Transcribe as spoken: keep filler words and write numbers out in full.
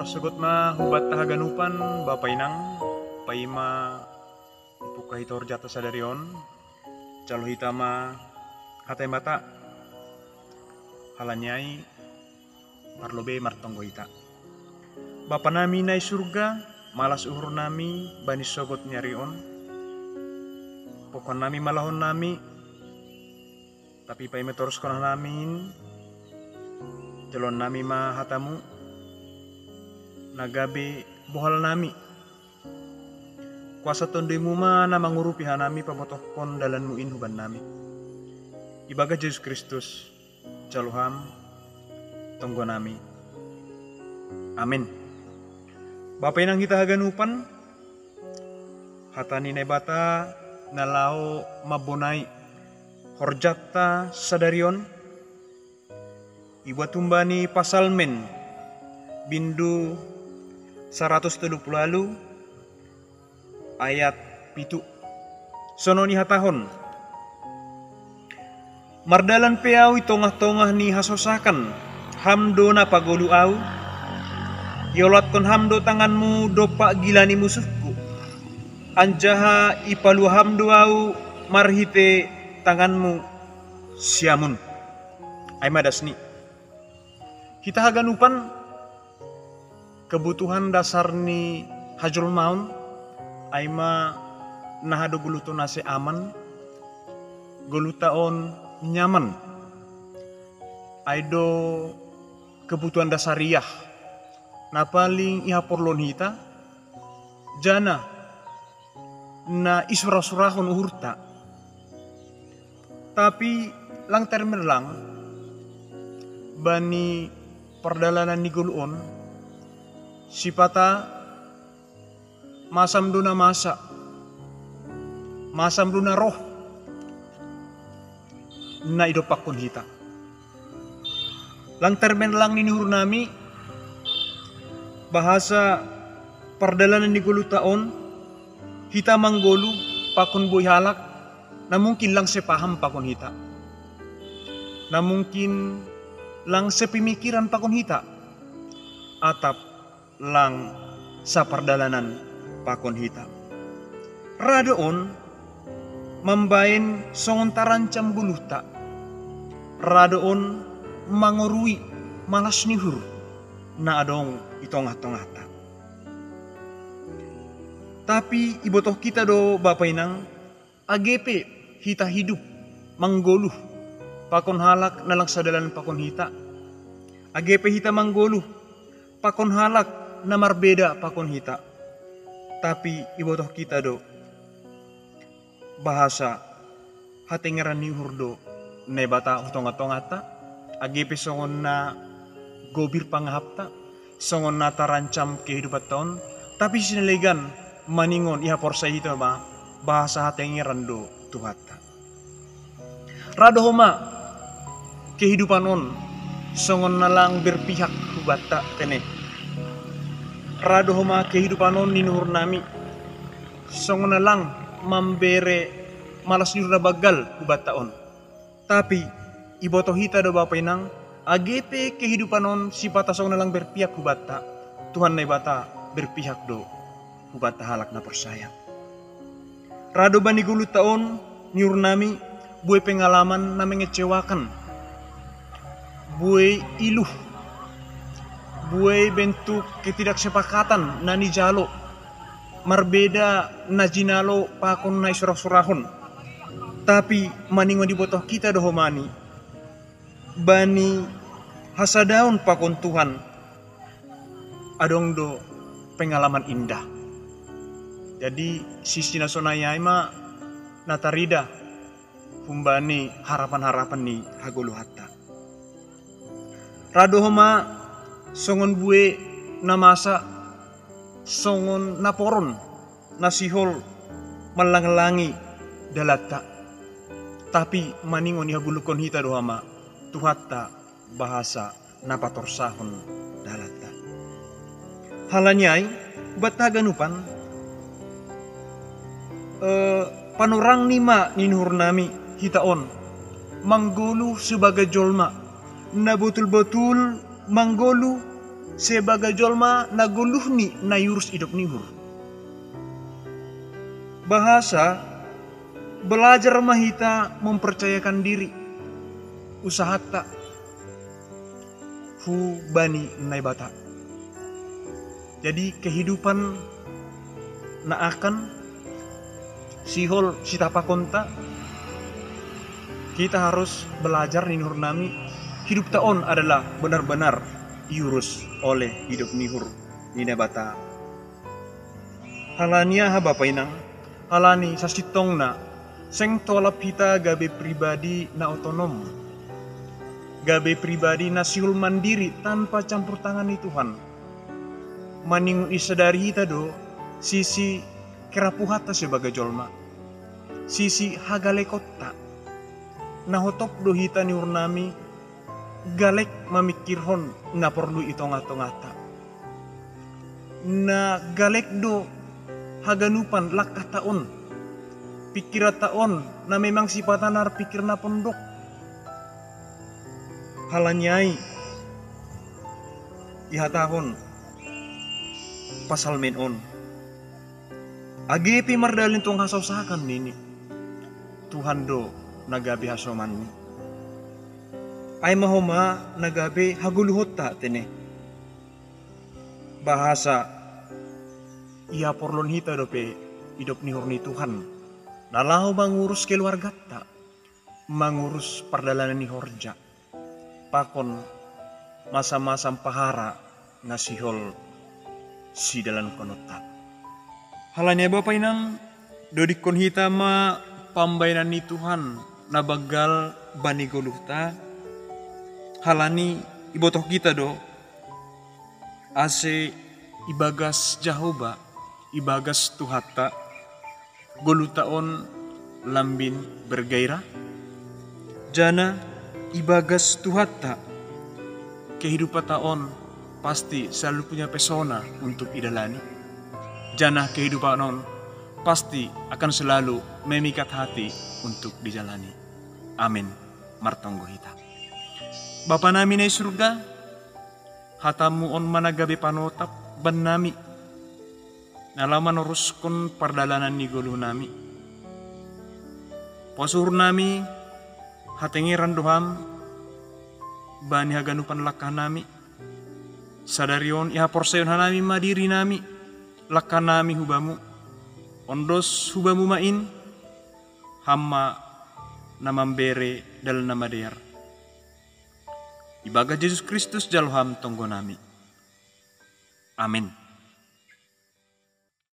Sogot ma hubatta haganupan, bapa inang, paima ipungka hita horjata sadari on, jalo hita ma hata Debata. Halani ai, parlobei martonggo hita. Bapa nami na i surga, malas uhur nami bani sogot ni ari on. Pungkaon nami ma lahon nami, tapi paima toruskon hanami in, jaloon nami ma hatamu, na gabe bohal nami. Kuasa Tonduimu ma na mangurupi hanami pabotohkon dalanmu in huban nami. Ibagas Jesus Kristus, jalo Ham, tonggo nami. Amin. Bapa inang hita haganupan, hata ni Naibata na laho mambonai horjata sadari on, ibuat humbani Pasalmen bindu saratus tolu pulu ualu ayat pitu. Songon i hatahon: Mardalan pe ahu i tongah-tongah ni hasosakan, Ham do na pagolu ahu. Iolatkon Ham do tanganmu dompak gila ni musuhku, anjaha ipalua Ham do ahu marhite tanganmu siamun. Ai ma dasni. Hita haganupan, kebutuhan dasar ni hajolmaon, ai ma naha do goluhta on ase aman, goluhta on nyaman. Ai do kebutuhan dasariah na paling ihaporluhon hita, jana na isura-surahon uhurta. Tapi lang termerlang bani pardalanan ni goluh on, sipata masam do na masa, masam do na roh na idompakkon hita. Lang termerlang ni uhur nami, bahasa pardalanan ni goluhta on, hita manggoluh pakon boi halak na mungkin lang sepaham pakon hita, na mungkin lang sepemikiran pakon hita, atap lang sapardalanan pakon hita. Ra do on mambahen songon tarancam goluhta. Ra do on mangorui malas ni uhur na adong i tongah-tongahta. Tapi ibotoh hita do, bapa inang, age pe hita hidup manggoluh pakon halak na lang sadalan pakon hita, age pe hita manggoluh pakon halak na marbeda pakon hita, tapi ibotoh hita do bahasa hatengeran ni uhur do Naibata hu tongah-tongahta, age pe songon na gobir pangahapta, songon na tarancam kehidupanta on, tapi sinalegan maningon ihaporsayaon hita ma bahasa hatengeran do Tuhanta. Ra do homa kehidupan on songon na lang berpihak hubanta, tene. Ra do homa kehidupan on ni uhur nami songon na lang mambere malas ni uhur na banggal hubanta on. Tapi ibotoh hita do, bapa inang, age pe kehidupan on sipata songon na lang berpihak hubanta, Tuhan Naibata berpihak do hubanta halak na porsaya. Ra do bani goluhta on ni uhur nami buei pengalaman na mengecewakan, buei iluh, buei bentuk ketidaksepakatan na nijalo, marbeda na jinalo pakon na isura-surahon. Tapi maningon ibotoh hita do homa ni bani hasadaon pakon Tuhan, adong do pengalaman indah. Jadi sisi na sonai ai ma na tarida humbani harapan-harapan ni hagoluhanta. Ra do homa songon buei na masa, songon naporon na sihol manlang-langi dalanta. Tapi maningon ihagoluhkon hita do homa Tuhanta bahasa na patorsahon dalanta. Halani ai, hubanta haganupan, eh, panorangni ma ni uhur nami hita on manggoluh sebagai jolma na botul-botul manggoluh sebagai jolma na goluhni na iurus idop ni uhur. Bahasa belajar ma hita mempercayakan diri, usahata hubani Naibata. Jadi kehidupan na akan sihol sitapakonta, kita harus belajar ni uhur nami, hidupta on adalah benar-benar iurus oleh idop ni uhur ni Naibata. Halani aha bapa inang? Halani sasintongna, seng tolap hita gabe pribadi na otonom, gabe pribadi na sihol mandiri tanpa campur tangan ni Tuhan. Maningon isadari hita do sisi kerapuhanta sebagai jolma, sisi hagalekonta. Na hotop do hita ni uhur nami galek mamingkirhon na porlu i tonga-tongata. Na galek do haganupan langkahta on, pingkiranta on, na memang sipatna arpingkir na pondok. Halani ai ihatahon Psalmen on, age pe mardalani tong hasaosakan nini, Tuhan do na gabe hasomanni. Ai ma homa na gabe hagoluhonta tene. Bahasa ia porlon hita dope idop ni uhur ni Tuhan na laho mangurus keluarganta, mangurus pardalanan ni horja, pakon masa-masa pahara na sihol sidalankononta. Halani ai bapa inang, dodikkon hita ma pambahenan ni Tuhan na banggal bani goluhta, halani ibotoh hita do ase ibagas Jahowa, ibagas Tuhanta, goluhta on lambin bergairah, janah ibagas Tuhanta kehidupanta on pasti selalu punya pesona untuk idalani, janah kehidupan on pasti akan selalu memikat hati untuk dijalani. Amin. Martonggo hita. Bapa nami na i surga, hatamu on ma na gabe panotap bannami, na laho manoruskon pardalanan ni goluh nami. Pos uhur nami, hatengeran do Ham bani haganupan langkah nami. Sadari on ihaporsayaon hanami ma diri nami, langkah nami hu Bamu. Ondos hu Bamu ma in, Ham ma na mambere dalan na madear. Ibagas Jesus Kristus jalo Ham tonggo nami. Amin.